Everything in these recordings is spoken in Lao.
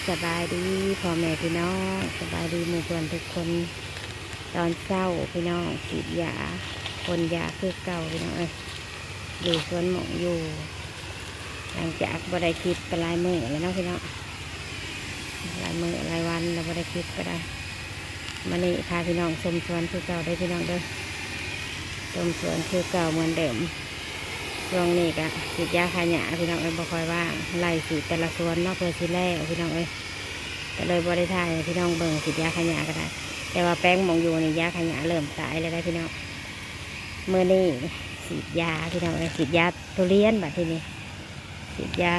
ສະບາຍດີພໍ່ແມ່ພີ່ນ້ອງ ສະບາຍດີໝູ່ເພື່ອນທຸກຄົນ. ຕອນເຊົ້າພີ່ນ້ອງ ສີດຢາ ພົ່ນຢາຄືເກົ່າພີ່ນ້ອງເອີຍ ຢູ່ສວນໝອກຢູ່. ຫຼັງຈາກບໍ່ໄດ້ຄລິບໄປຫຼາຍມື້ແລ້ວເນາະພີ່ນ້ອງ ຫຼາຍມື້ຫຼາຍວັນແລ້ວບໍ່ໄດ້ຄລິບກໍໄດ້. ມື້ນີ້ພາພີ່ນ້ອງຊົມສວນຄືເກົ່າເດີພີ່ນ້ອງເດີ ຊົມສວນຄືເກົ່າເໝືອນເດີມ. ຊ່ວງນີ້ກະສີດຢາຂ້າຫຍ້າພີ່ນ້ອງເອີຍ ບໍ່ຄ່ອຍວ່າງ ໄລ່ສີດແຕ່ລະສວນເນາະ ເພື່ອຊິແລ້ວພີ່ນ້ອງເອີຍ ກໍເລີຍບໍ່ໄດ້ຖ່າຍໃຫ້ພີ່ນ້ອງເບິ່ງ ສີດຢາຂ້າຫຍ້າກໍໄດ້. ແຕ່ວ່າແປງໝອງຢູ່ນີ້ຢາຂ້າຫຍ້າເລີ່ມຕາຍແລ້ວໄດ໋ພີ່ນ້ອງ. ມື້ນີ້ສີດຢາພີ່ນ້ອງເອີຍ ສີດຢາທຸລຽນບາດທີນີ້ ສີດຢາ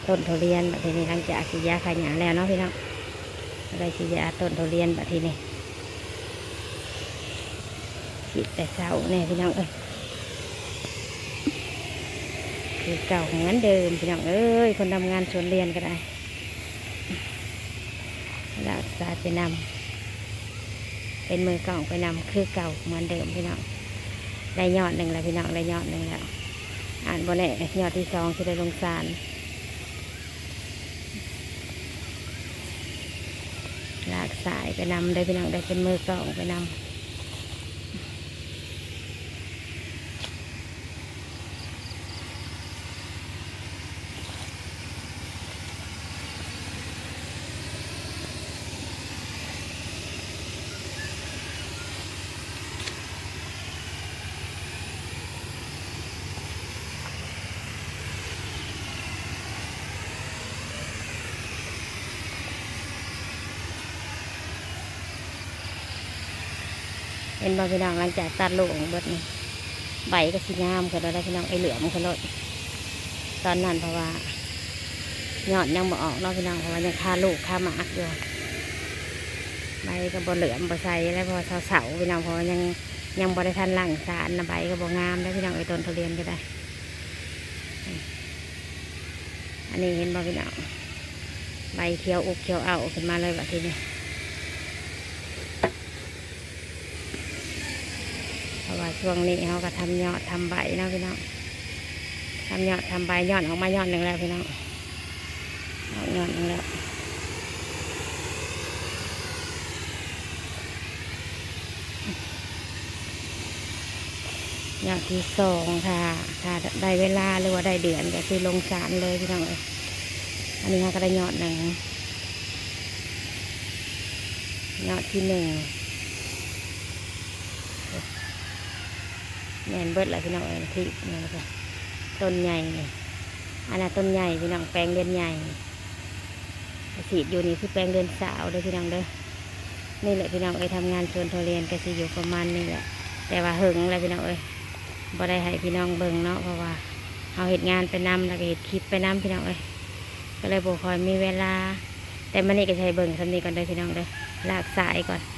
ຕົ້ນທຸລຽນບາດທີນີ້. ຫຼັງຈາກສີດຢາຂ້າຫຍ້າແລ້ວເນາະພີ່ນ້ອງ ກໍໄດ້ສີດຢາຕົ້ນທຸລຽນບາດທີນີ້ ສີດແຕ່ເຊົ້າແນ່ພີ່ນ້ອງເອີຍ ຄືເກົ່າເໝືອນເດີມພີ່ນ້ອງເອີຍ. ຄົນທຳງານສວນລຽນກໍໄດ້ ລາກສາຍໄປນຳ ເປັນມືກ້ອງໄປນຳຄືເກົ່າເໝືອນເດີມພີ່ນ້ອງ. ໄດ້ຍອດໜຶ່ງແລ້ວພີ່ນ້ອງ ໄດ້ຍອດໜຶ່ງແລ້ວ ອາດບໍ່ແນ່ຍອດທີສອງຊິໄດ້ລົງສານ. ລາກສາຍໄປນຳເດີພີ່ນ້ອງເດີ ເປັນມືກ້ອງໄປນຳ. ເຫັນບໍ່ພີ່ນ້ອງ ຫຼັງຈາກຕັດລູກອອກເບິດນີ້ ໃບກໍຊິງາມຂຶ້ນແລ້ວເດີພີ່ນ້ອງເອີຍ ເຫຼື້ອມຂຶ້ນໂລດ. ຕອນນັ້ນເພາະວ່າຍອດຍັງບໍ່ອອກເນາະພີ່ນ້ອງ ເພາະວ່າຍັງຄາລູກຄາໝາກຢູ່ ໃບກໍບໍ່ເຫຼື້ອມບໍ່ໃສແລ້ວ ເພາະວ່າເຊົາໆພີ່ນ້ອງ ເພາະວ່າຍັງ ຍັງບໍ່ໄດ້ທັນລ້າງສານນະ ໃບກໍບໍ່ງາມເດີພີ່ນ້ອງເອີຍ ຕົ້ນທຸລຽນກໍໄດ້. ອັນນີ້ເຫັນບໍ່ພີ່ນ້ອງ ໃບຂຽວອຸກຂຽວເອົ້າຂຶ້ນມາເລີຍບາດທີນີ້. ເພາະວ່າຊ່ວງນີ້ເຮົາກໍທຳຍອດທຳໃບເນາະພີ່ນ້ອງ ທຳຍອດທຳໃບ ຍອດອອກມາຍອດໜຶ່ງແລ້ວພີ່ນ້ອງ ອອກຍອດໜຶ່ງແລ້ວ. ຍອດທີສອງ ຖ້າ ຖ້າໄດ້ເວລາ ຫຼືວ່າໄດ້ເດືອນ ກໍຊິລົງສານເລີຍພີ່ນ້ອງເອີຍ. ອັນນີ້ເຮົາກໍໄດ້ຍອດໜຶ່ງ ຍອດທີໜຶ່ງ ແມ່ນເບິດແລ້ວພີ່ນ້ອງເອີຍ ທີ່ນີ້ກໍຕົ້ນໃຫຍ່ນີ້ ອັນນັ້ນຕົ້ນໃຫຍ່ພີ່ນ້ອງ ແປງເດືອນໃຫຍ່. ກະສີດຢູ່ນີ້ຄືແປງເດືອນຊາວເດີພີ່ນ້ອງເດີ. ນີ້ແຫຼະພີ່ນ້ອງເອີຍ ທຳງານສວນທຸລຽນກະຊິຢູ່ປະມານນີ້ແຫຼະ ແຕ່ວ່າເຫິງແລ້ວພີ່ນ້ອງເອີຍ ບໍ່ໄດ້ໃຫ້ພີ່ນ້ອງເບິ່ງເນາະ ເພາະວ່າເຮົາເຮັດງານໄປນຳ ແລ້ວກະເຮັດຄລິບໄປນຳພີ່ນ້ອງເອີຍ ກໍເລີຍບໍ່ຄ່ອຍມີເວລາ. ແຕ່ມື້ນີ້ກະຊິໃຫ້ເບິ່ງສ່ຳນີ້ກ່ອນເດີພີ່ນ້ອງເດີ ລາກສາຍກ່ອນ.